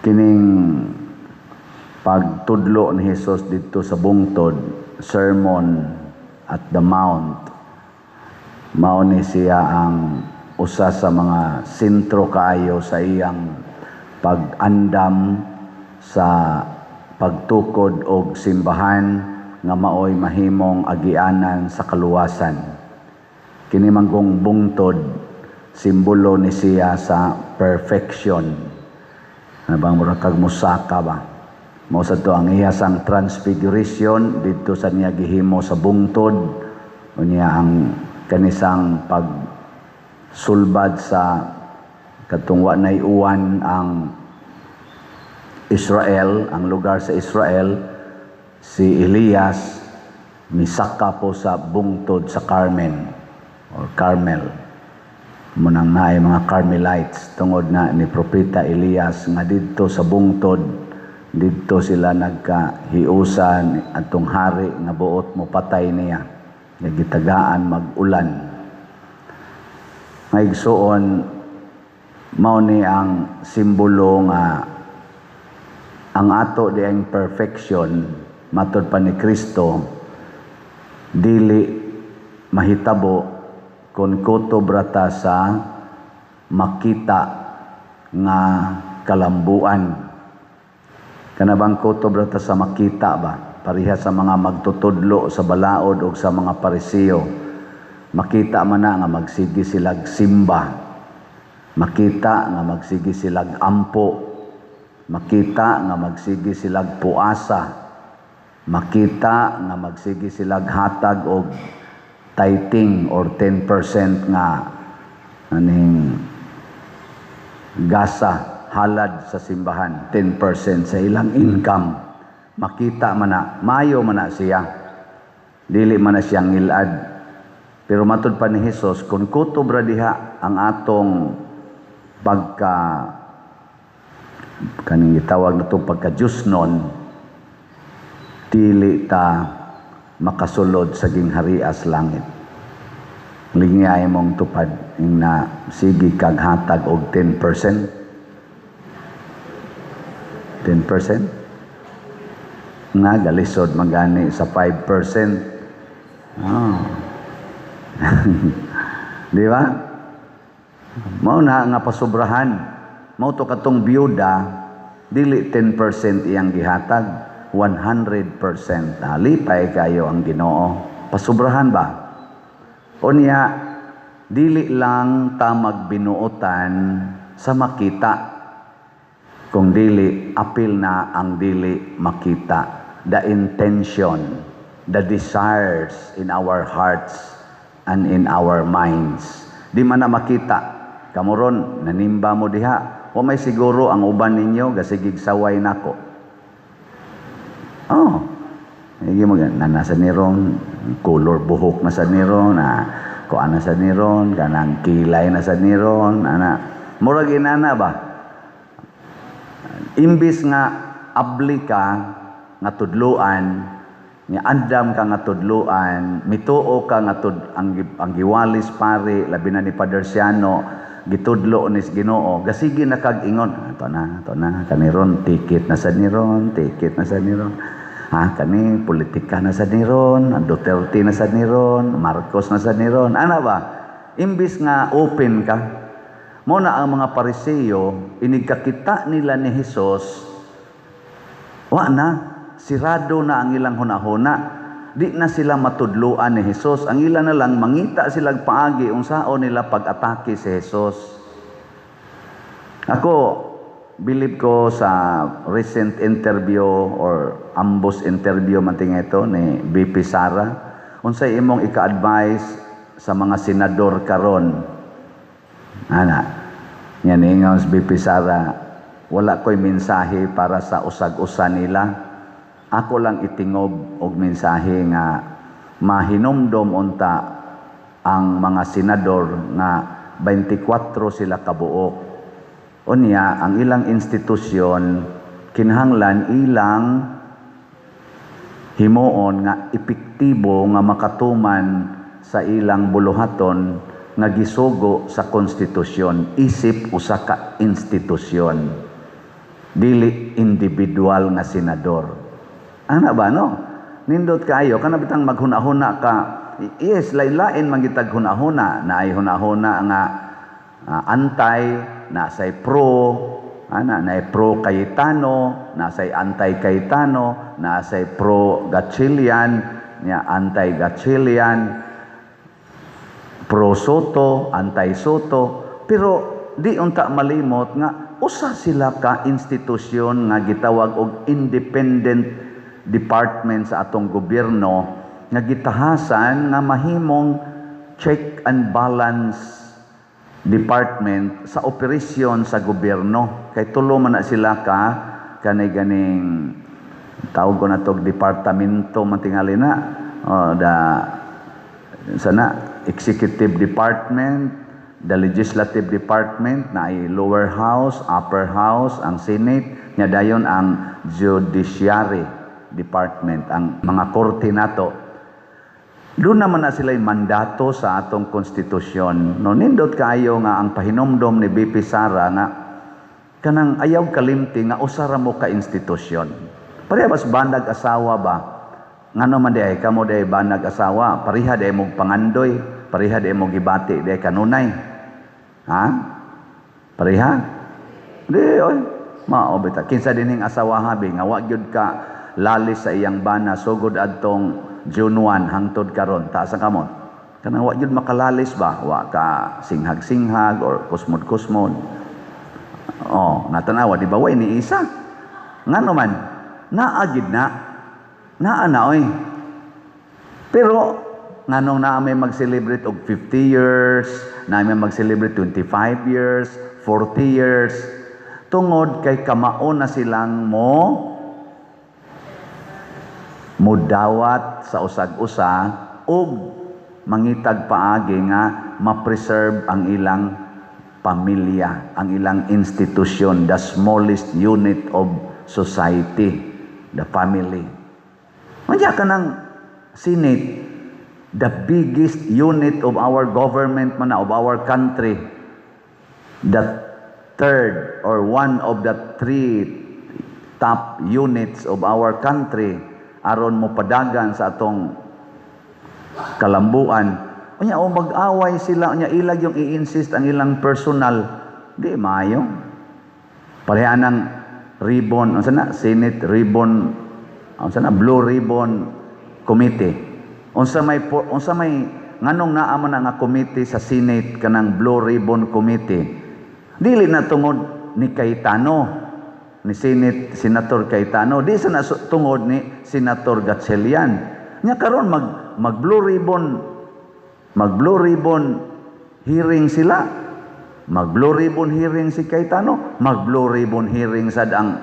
Kining pagtudlo ni Jesus didto sa bungtod, Sermon at the Mount, mao ni siya ang usa sa mga sentro kaayo sa iyang pag-andam sa pagtukod og simbahan nga maoy mahimong agianan sa kaluwasan. Kini manggong bungtod, simbolo ni siya sa perfection. Ano bang murag kag musaka ba? Mao sad to ang iya sang transfiguration didto sa niya gihimo sa bungtod. Unya ang kanisang pagsulbad sa katong wa nay uwan ang Israel, ang lugar sa Israel, si Elias misaka po sa bungtod sa Carmen or Carmel. Munang naay mga Carmelites tungod na ni Propeta Elias nga didto sa bungtod didto sila nagkahiusan atong hari nga buot mo patay niya nga gitagaan mag-ulan. Nga igsuon, mao ni ang simbolo nga ang ato diang perfection, matod pa ni Kristo, dili mahitabo kung kutob ra ta sa makita nga kalambuan. Kana bang kutob ra ta sa makita ba? Pareha sa mga magtutudlo sa balaod o sa mga Parisiyo. Makita man na nga magsige silag simba. Makita nga magsige silag ampo. Makita nga magsige silag puasa. Makita nga magsige silag hatag og tithing or 10% nga aning gasa, halad sa simbahan, 10% sa ilang income. Makita man na, mayo man na siya. Dili man na siya ngilad. Pero matud pa ni Hesus, kung kutob ra diha ang atong pagka kaning gitawag na itong pagka nun, dili ta makasulod sa gingharias langit. Lingiyay mong tupad na sige kag hatag og 10%. 10%? Nga galisod magani sa 5%. Oh. Di ba? Mao na nga pasubrahan. Mao to katong biyuda, dili 10% iyang gihatag, 100%. Ah, lipay kayo ang Ginoo. Pasubrahan ba? Unya, dili lang ta magbinuotan sa makita. Kung dili, apil na ang dili makita. The intention, the desires in our hearts and in our minds. Di man na makita. Kamuron, nanimba mo diha. O may siguro ang uban ninyo, gasigig saway nako. Oh, hindi mo na nasa niron, color buhok na sa niron, na kuan na sa niron, kanang kilay na sa niron, ana. Murag inana ba? Imbis nga abli ka nga tudluan, nga andam ka nga tudluan, mituo ka nga ang giwalis pare, labi na ni Father Siano, gitudlo ni Ginoo, gasige na kag ingon, ato na, kaniron ticket na sa niron, ticket na sa niron. Ha, kani politika na sa niron, Duterte na sa niron, Marcos na sa niron. Ana ba? Imbis nga open ka, mo na ang mga Pariseo, inigkakita nila ni Hesus, wa na, sirado na ang ilang hunahuna. Di na sila matudluan ni Hesus. Ang ila na lang, mangita silang paagi unsaon nila pag-atake si Hesus. Ako, believe ko sa recent interview or ambos interview man tinga ito ni VP Sara, unsay imong ika-advise sa mga senador karon? Ana, nya niingon si VP Sara, "Wala ko'y mensahe para sa usag-usa nila. Ako lang itingob og mensahe nga mahinumdom unta ang mga senador nga 24 sila kabuok. Unya, ang ilang institusyon kinahanglan ilang himuon nga epektibo nga makatuman sa ilang buluhaton nga gisugo sa konstitusyon isip usa ka institusyon." Dili individual nga senador. Ana ba, no? Nindot kayo kana bitang maghuna-huna ka. Yes, lain-lain man gitag huna-huna. Naay huna-huna nga anti, nasay pro, ana, naay pro Cayetano, nasay anti Cayetano, nasay pro Gatchalian, nya anti Gatchalian, pro Sotto, anti Sotto, pero di unta malimot nga usa sila ka institusyon nga gitawag og independent department sa atong gobyerno nga gitahasan nga mahimong check and balance department sa operasyon sa gobyerno, kay tulo man na sila ka kanay ganing tawag ko na tog departamento man tingali na, oh, the sana executive department, the legislative department na ay lower house, upper house, ang Senate nya, dayon ang judiciary department, ang mga korte nato. Doon naman na sila'y mandato sa atong konstitusyon. No, nindot kaayo nga ang pahinomdom ni VP Sara nga kanang ayaw kalimti nga usa ra mo ka institusyon. Pareha bas banag asawa ba? Ngano man diay kamo diay banag asawa, pareha diay mo pangandoy, pareha diay mo gibati diay kanunay. Ha? Pareha? Di oy. Mao bita. Kinsa dining asawa habi nga wa gyud ka lalis sa iyang bana sugod adtong June 1 hangtod karon? Taas ang kamot. Kanang wa gyud makalalis ba? Wa ka singhag-singhag or kusmod-kusmod. Oh, natanawa, di ba, way ni isa? Ngano man naa gid na. Naa na oy. Pero nganong naa may mag-celebrate og 50 years, naa may mag-celebrate 25 years, 40 years, tungod kay kamao na silang mo mudawat sa usag-usa ug mangitag paagi nga ma-preserve ang ilang pamilya, ang ilang institusyon, the smallest unit of society, the family. Manya ka ng Senate, the biggest unit of our government man na, of our country, the third or one of the three top units of our country aron mo padagan sa atong kalambuan. Unya o mag-away sila, unya ilag yung i-insist ang ilang personal, di maayo. Pareha ng ribbon, unsa na, Senate ribbon, unsa na, Blue Ribbon Committee. Unsa may nganong naa man na nga committee sa Senate kanang Blue Ribbon Committee? Dili na tungod ni Cayetano, ni Senate Senator Cayetano, di sa na tungod ni Senator Gatchalian. Nya karon mag mag Blue Ribbon hearing sila. Mag Blue Ribbon hearing si Cayetano, mag Blue Ribbon hearing sad ang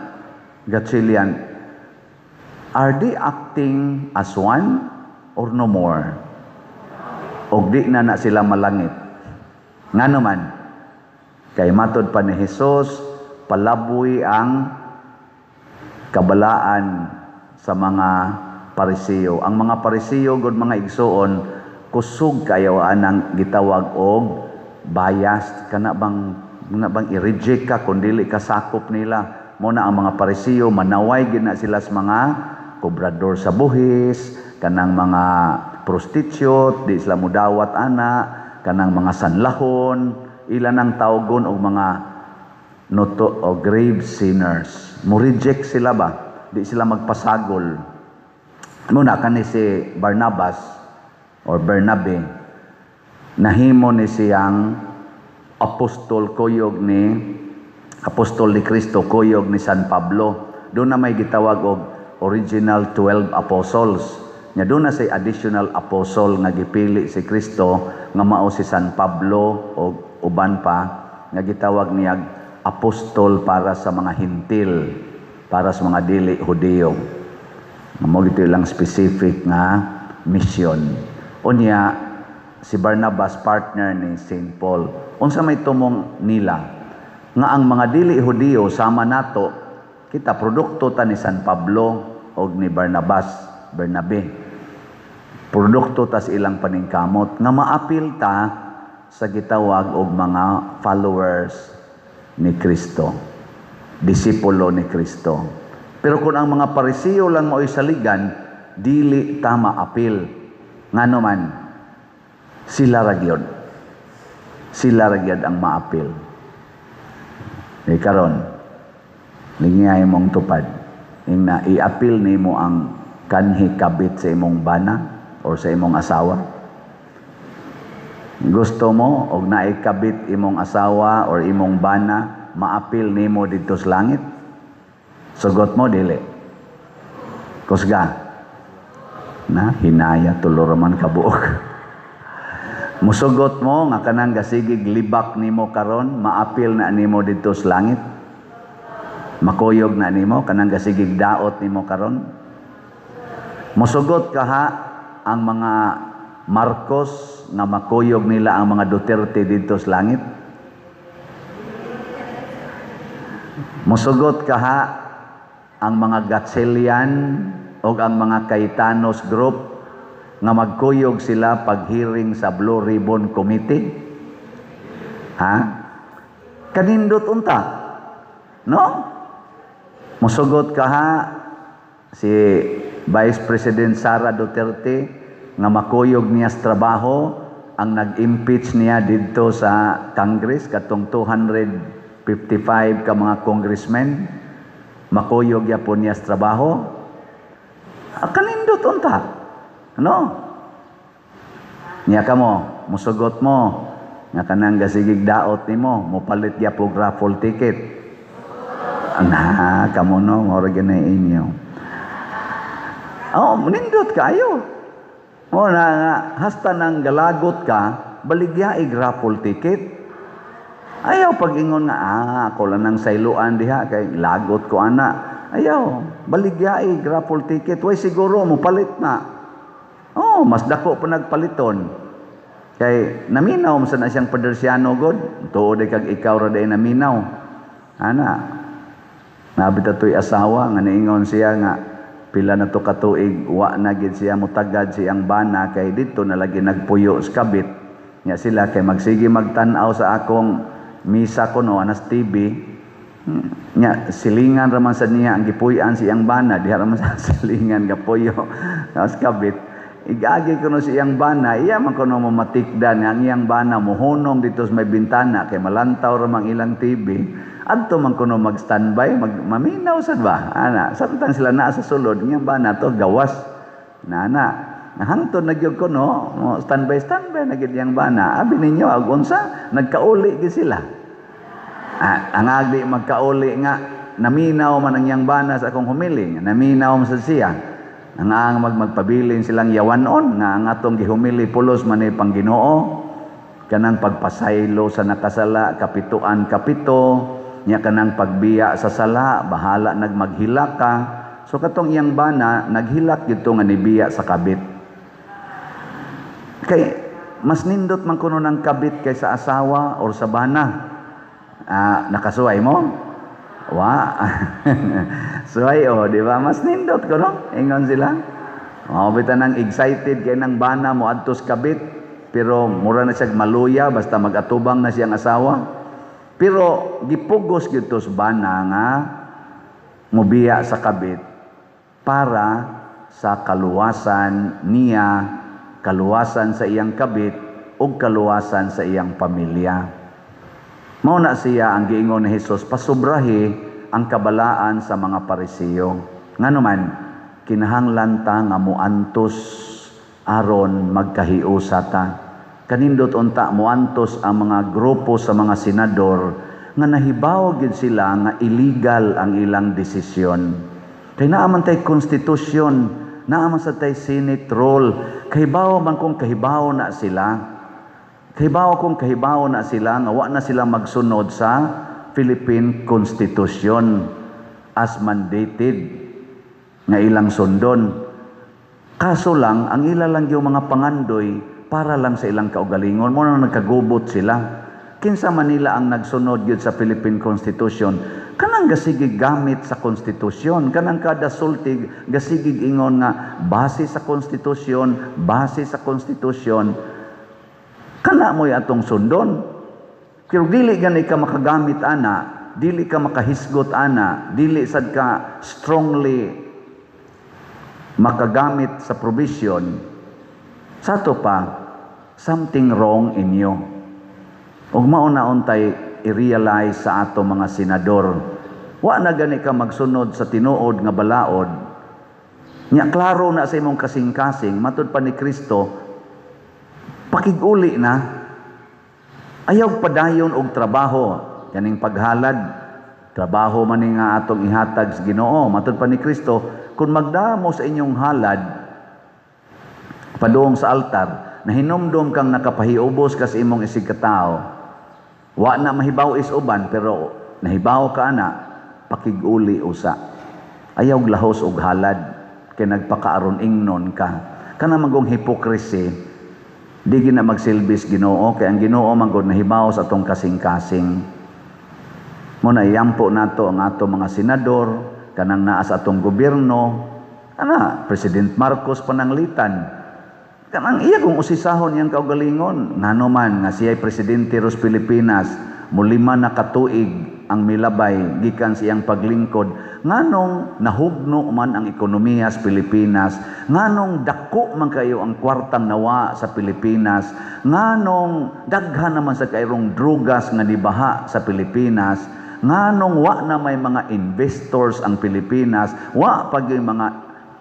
Gatchalian. Are they acting as one or no more? Og di na na sila malangit. Ngano man? Kay matod pa ni Jesus, palaboy ang kabalaan sa mga Pariseo. Ang mga Pariseo gud, mga igsuon, kusog kayo anang gitawag og biased, kana bang i-reject ka kung dili ka sakop nila. Mo na ang mga Pariseo manaway gid na sila sa mga kobrador sa buhis, kanang mga prostitute, di sila mudawat ana, kanang mga sanlahon, ila nang tawgon og mga noto o grave sinners. Mo reject sila ba? Di sila magpasagol. Muna kani si Barnabas or Bernabe, nahimo ni siyang apostol kuyog ni apostol ni Kristo, kuyog ni San Pablo. Doon na may gitawag og original 12 apostles. Nya doon na say additional apostle nga gipili si Kristo nga mao si San Pablo o uban pa nga gitawag niya apostol para sa mga Hentil, para sa mga dili Hudiyo. Nga mao gito ilang specific nga mission. Unya si Barnabas partner ni Saint Paul. Unsa may tumong nila? Nga ang mga dili Hudiyo sama nato, kita produkto ta ni San Pablo og ni Barnabas, Bernabe. Produkto ta sa ilang paningkamot nga maapil ta sa gitawag og mga followers ni Kristo. Disipulo ni Kristo. Pero kung ang mga Parisiyo lang mao'y saligan, dili ta maapil. Ngano man, sila ra gyud. Sila ra gyud ang maapil. E karon, lingiyay mong tupad. Ingna iapil nimo ang kanhi kabit sa imong bana or sa imong asawa. Gusto mo og naay kabit imong asawa or imong bana, maapil nimo didto sa langit? Sugot mo, dili. Kusga. Na hinaya, tulo ra man kabuok. Musugot mo nga kanang gasigig libak nimo karon, maapil na nimo didto sa langit? Makuyog na nimo kanang gasigig daot nimo karon? Musugot ka ha ang mga Marcos nga makuyog nila ang mga Duterte didto sa langit? Musugot ka ha ang mga Gatchalian o ang mga Cayetanos group nga magkuyog sila pag-hearing sa Blue Ribbon Committee? Ha? Kanindot unta. No? Musugot ka ha si Vice President Sara Duterte nga makuyog niya sa trabaho ang nag-impeach niya didto sa Congress, katong 255 ka mga congressmen, makuyog yapon niya sa trabaho? Ah, kanindot unta. No? Niya kamo, musugot mo nga kanang gasigig daot nimo, mopalit gyapon raffle ticket? Na, kamo no, mao ra gyud inyo. Oh, nindot kayo. Mo na nga, hasta nang galagot ka, baligya ig raffle ticket. Ayaw pag-ingon nga, ako lang nang sayloan diha, kay lagot ko ana. Ayaw, baligya ig raffle ticket. Way siguro, mopalit na. Oh, mas dako pa nagpaliton. Kay naminaw man sa na siyang Padersiano god. Tuod kag ikaw ra day naminaw. Ana. Nabit atoy asawa nga niingon siya nga pila na to katuig wa na gid siya mutagad siyang bana kay didto na lagi nagpuyo sa kabit. Nya sila kay magsige magtan-aw sa akong misa kuno anas TV. Nya silingan ra man sad niya ang gipuy-an siyang bana, diha ra man sa silingan gapuyo sa kabit. Igagi kuno siyang bana, iya man kuno mamatikdan ang iyang bana mohunong dito sa may bintana kay malantaw ra man ilang TV. Adto man kuno mag-standby, maminaw sad ba? Ana, samtang sila naa sa sulod, iyang bana to gawas. Nana, hangtod na gyud kuno, mo standby standby na gyud iyang bana. Abi ninyo ag unsa, nagkauli gyud sila. Ang agdi magkauli nga naminaw man ang iyang bana sa akong humiling, naminaw man sad siya. Ang ang magpabilin silang yawanon nga ang atong gihumili pulos man ni pang Ginoo, kanang pagpasaylo sa nakasala kapituan kapito, nya kanang pagbiya sa sala bahala nagmaghilak ka. So katong iyang bana naghilak gyud nga nibiya sa kabit. Kay mas nindot man kuno ng kabit kaysa asawa or sa bana. Nakasuway mo? Wa. Suway oh, di ba? Mas nindot ko no? Ingon sila. Oh, bitan nang excited kay nang bana mo adtos kabit, pero mura na siya maluya basta magatubang na siyang asawa. Pero gipugos gyud to sa bana nga mobiya sa kabit para sa kaluwasan niya, kaluwasan sa iyang kabit ug kaluwasan sa iyang pamilya. Mao na siya ang giingon ni Hesus, pasubrahi ang kabalaan sa mga Parisiyo. Ngano man, kinahanglan ta nga moantos aron magkahiusa ta. Kanindot unta moantos ang mga grupo sa mga senador nga nahibaw gyud sila nga illegal ang ilang desisyon. Kay naa man tay konstitusyon, naa man sa tay Senate rule, kahibaw man kung kahibaw na sila. Kahibaw kung kahibaw na sila nga wa na sila magsunod sa Philippine Constitution as mandated nga ilang sundon. Kaso lang, ang ila lang yung mga pangandoy para lang sa ilang kaugalingon. Mo na nagkagubot sila. Kinsa man nila ang nagsunod yun sa Philippine Constitution, kanang gasigig gamit sa konstitusyon, kanang kada sultig gasigig ingon nga base sa konstitusyon, base sa konstitusyon, kana mo'y atong sundon. Pero dili gani ka makagamit ana, Dili ka makahisgot ana, dili sad ka strongly makagamit sa provision, sa ato pa, something wrong in you. Ug mao na untay i-realize sa ato mga senador. Wa na gani ka magsunod sa tinuod nga balaod. Nya klaro na sa imong kasing-kasing, matud pa ni Kristo, pakiguli na. Ayaw padayon og trabaho, kaning paghalad, trabaho man ni nga atong ihatag sa Ginoo, matud pa ni Kristo, kung magdamo sa inyong halad padung sa altar, nahinumdom kang nakapahiubos ka sa imong isigkatao. Wa na mahibaw is uban, pero nahibaw ka ana, pakiguli usa. Ayaw lahos og halad kay nagpakaaron ingnon ka. Kana magong hypocrisy, di gina magsilbis Ginoo, kay ang Ginoo man gud nahibaw sa atong kasing-kasing. Mo na iyampo nato ang ato mga senador, kanang naa sa atong gobyerno, ana President Marcos pananglitan. Kanang iya kung usisahon iyang kaugalingon, ngano man nga siya'y presidente ros Pilipinas, mulima na katuig ang milabay gikan sa iyang paglingkod, nganong nahugno man ang ekonomiya sa Pilipinas, nganong dako man kayo ang kwartang nawa sa Pilipinas, nganong daghan naman sa kayrong drugas nga nibaha sa Pilipinas, nganong wa na may mga investors ang Pilipinas, wa pag yung mga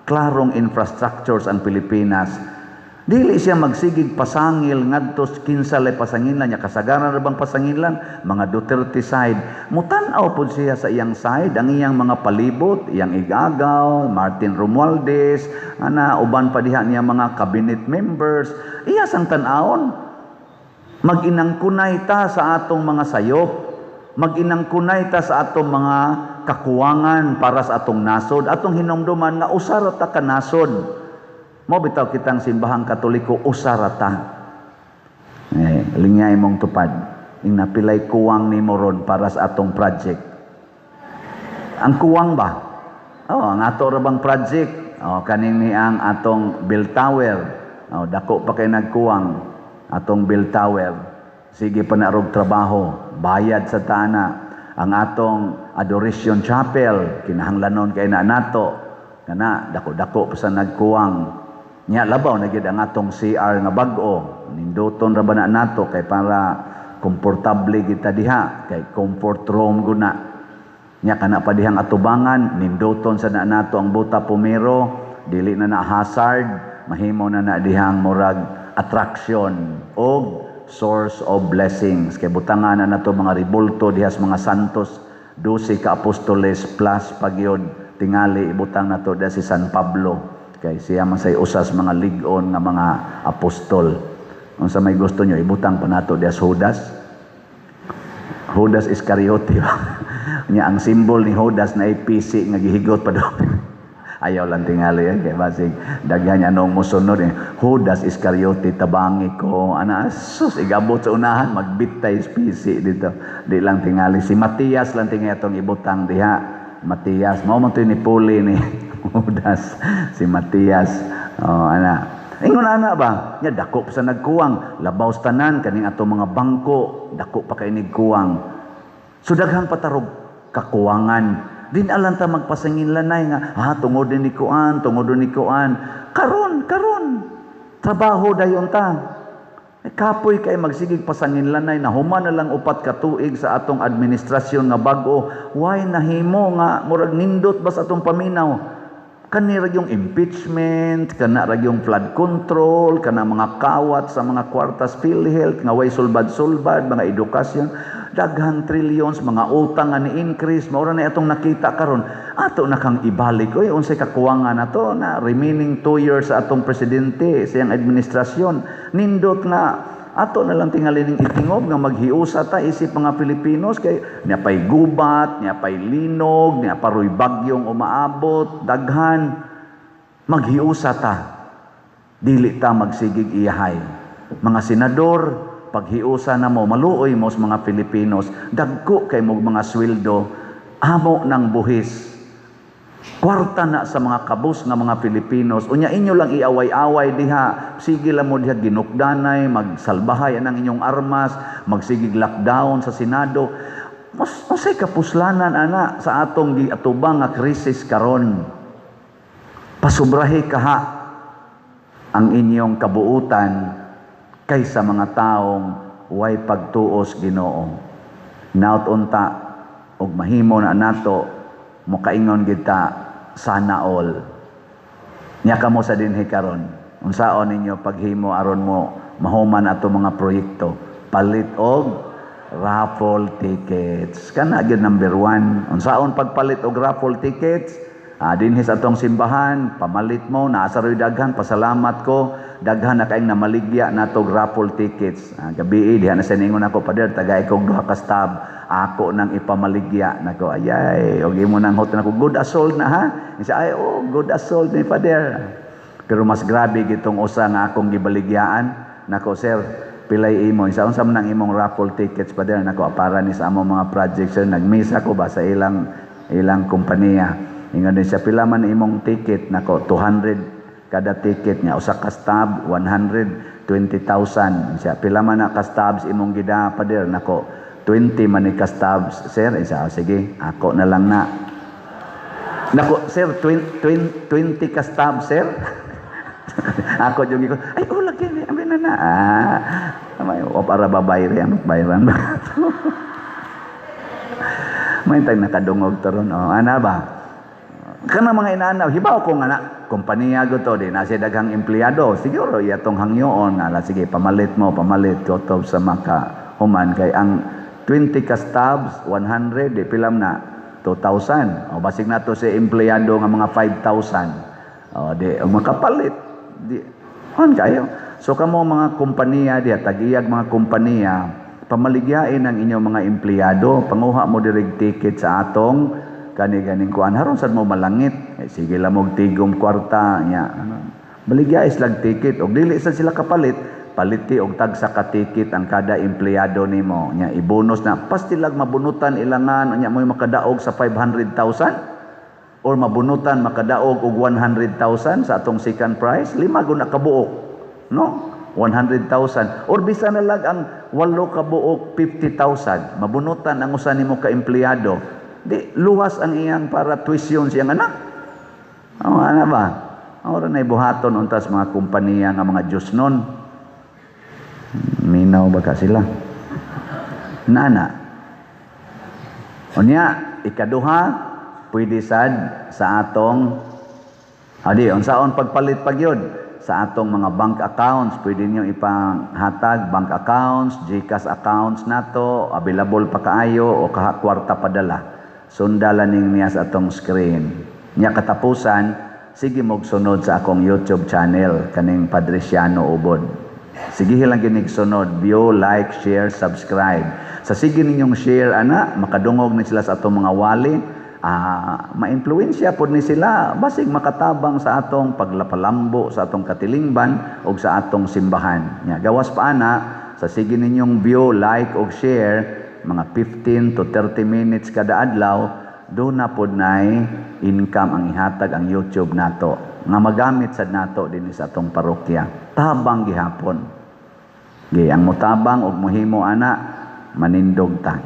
klarong infrastructures ang Pilipinas. Dili siya magsigig pasangil ngadto kinsa lay pasangilan niya, kasagaran ra bang pasangilan mga Duterte side. Mutan-aw pud siya sa iyang side, ang iyang mga palibot, iyang igagaw, Martin Romualdez, ana uban pa diha niya mga cabinet members, iya sang tan-awon. Mag-inangkunay ta sa atong mga sayop, mag-inangkunay ta sa atong mga kakuwangan para sa atong nasod, atong hinumduman nga usa ra ta ka nasod. Mo bitaw kitang Simbahang Katoliko, usa ra ta. Eh, lingay mong tupad. Ing napilay kuwang nimo ron para sa atong project. Ang kuwang ba? Oh, ang ato ra bang project? Oh, kaning ni ang atong bell tower. Oh, dako pa kay nagkuwang atong bell tower. Sige pa na rog trabaho, bayad sa tana. Ang atong Adoration Chapel, kinahanglanon kay na nato. Kana dako-dako pa sa nagkuwang. Nya labaw na gyud ang atong CR nga bag-o. Ninduton ra ba na nato kay para komportable kita diha, kay comfort room guna. Nya kana pa dihang atubangan, ninduton sa na nato ang buta pumero, dili na na hazard, mahimo na na dihang murag attraction og source of blessings. Kay butangan na nato mga ribulto diha sa mga santos, 12 ka apostoles plus pagyod tingali ibutang nato diha si San Pablo. Kay siya man say usas mga lig-on nga mga apostol. Unsa may gusto nyo, ibutang pa nato diha sa Judas. Judas Iscariote ba? Nya ang simbol ni Judas na ipisi nga gihigot pa doon. Ayaw lang tingali yan. Kay basig daghan anong musunod eh. Judas Iscariote tabangi ko. Ana, sus, igabot sa unahan, magbitay pisi dito. Di lang tingali. Si Matias lang tingali atong ibutang diha. Matias. Mao man to ni Puli ni Judas. Si Matias. Oh, ana. Ingon ana ba? Nya dako pa sa nagkuwang. Labaw sa tanan kaning atong mga bangko, dako pa kay nigkuwang. So daghang patarog kakuwangan. Din alang ta magpasanginlanay nga, tungod ni kuan, tungod ni kuan. Karon, karon. Trabaho dayon ta. Eh, kapoy kay magsigig pasanginlanay na human na lang 4 ka tuig sa atong administrasyon nga bag-o. Why nahimo nga murag nindot ba sa atong paminaw? Kani ra yung impeachment, kana ra yung flood control, kana mga kawat sa mga kwartas PhilHealth nga way sulbad-sulbad, mga edukasyon, daghang trillions, mga utang nga ni-increase, mao ra na atong nakita karon. Ato na kang ibalik oy, unsay kakuwangan nato na remaining 2 years sa atong presidente, sa iyang administrasyon. Nindot nga ato na lang tingali ning itingob nga maghiusa ta isip mga Pilipinos kay niya pay gubat, niya pay linog, niya paroy bagyong umaabot, daghan. Maghiusa ta. Dili ta magsigig iyahay. Mga senador, paghiusa na mo, maluoy mo sa mga Pilipinos, dagko kay mog mga sweldo, amo ng buhis. Kwarta na sa mga kabus nga mga Pilipinos. Unya inyo lang iaway-away diha. Sige lang mo diha ginukdanay, magsalbahay ang inyong armas, magsigig lockdown sa Senado. Mas unsay kapuslanan ana sa atong giatubang nga krisis karon? Pasubrahi kaha ang inyong kabuutan kaysa mga taong way pagtuos Ginoo. Naot unta og mahimo na nato, mokaingon kita, "Sana all." Nya kamo sa dinhi karon, unsaon ninyo paghimo aron mo mahuman ato mga proyekto? Palit og raffle tickets. Kana gyud number one. Unsaon pagpalit og raffle tickets? Ah, dinhi sa atong simbahan, pamalit mo, naa sa ro'y daghan, pasalamat ko, daghan na kayong namaligya natog raffle tickets. Ah, gabi diha na sa ningon ako, "Pader, tagay kog duha ka stub, ako nang ipamaligya." Nako, ayay, og imo nang hot nako, "Good as sold na ha." Isa, "Ay, oh, good as sold ni Pader." Pero mas grabe gitong usa nga akong gibaligyaan. "Nako, sir, pilay imo?" Isa, "Unsa man ang imong raffle tickets, Pader?" "Nako, para ni sa among mga project, sir, nagmisa ko ba sa ilang ilang kompanya." Ingon din siya, "Pila man imong ticket?" "Nako, 200 kada ticket niya. Usa ka stub, 120,000." Siya, "Pila man na ka stubs imong gida, Pader?" "Nako, 20 man ni ka stubs, sir." Isa, "Sige, ako na lang na." "Nako, sir, 20, 20 ka stubs, sir." Ako yung ko, "Ay, oh, lagi, abi na na." Ah, may, o para babayri, ang bayran ba? May tag nakadungog taron. Oh, ana ba? Kana mga inaanaw, hibaw ko nga na, kompanya go to, di na siya daghang empleyado. Siguro, iya tong hangyoon, ala, sige, pamalit mo, pamalit, kotob sa maka human, kay ang 20 ka stubs, 100, di pilam na, 2,000. O, basig na to si empleyado nga mga 5,000. O, di, o makapalit. Di, han kayo. So, kamo mga kompanya, di, tagiyag mga kompanya, pamaligyain ang inyong mga empleyado, panguha mo dirig ticket sa atong kani ganing kuan, haron sad mo malangit, eh, sige lang og tigom kwarta nya, ano, baligya is lag ticket. Og dili sad sila kapalit, paliti og tagsa ka ticket ang kada empleyado nimo nya, i-bonus na pastilag mabunutan ilangan nya, mo'y makadaog sa 500,000 or mabunutan makadaog og 100,000 sa atong second prize, lima gud na kabuok, no? 100,000 or bisan na lang ang walo ka buok, 50,000, mabunutan ang usa nimo ka empleyado, di luwas ang iyang para tuition siyang anak. Oh, ano ba? Ora na ibuhaton untas mga kompanya nga mga Diyos nun. Minaw ba ka sila? Nana. Unya, ikaduha, pwede sad sa atong adi, unsaon pagpalit pagyud sa atong mga bank accounts, pwede niyo ipanghatag bank accounts, GCash accounts nato, available pa kaayo o kaha kwarta padala. Sundala ning niya sa atong screen. Nya katapusan, sige mog sunod sa akong YouTube channel kaning Padriciano Ubod. Sige lang ginig sunod, view, like, share, subscribe. Sa sige ninyong share ana, makadungog ni sila sa atong mga wali, maimpluwensya pod ni sila, basig makatabang sa atong paglapalambo sa atong katilingban o sa atong simbahan. Nya gawas pa ana, sa sige ninyong view, like og share, mga 15 to 30 minutes kada adlaw, do na pod nay income ang ihatag ang YouTube nato nga magamit sad nato dinhi sa atong parokya. Tabang gihapon. Gi ang mutabang og muhimo ana, manindog ta.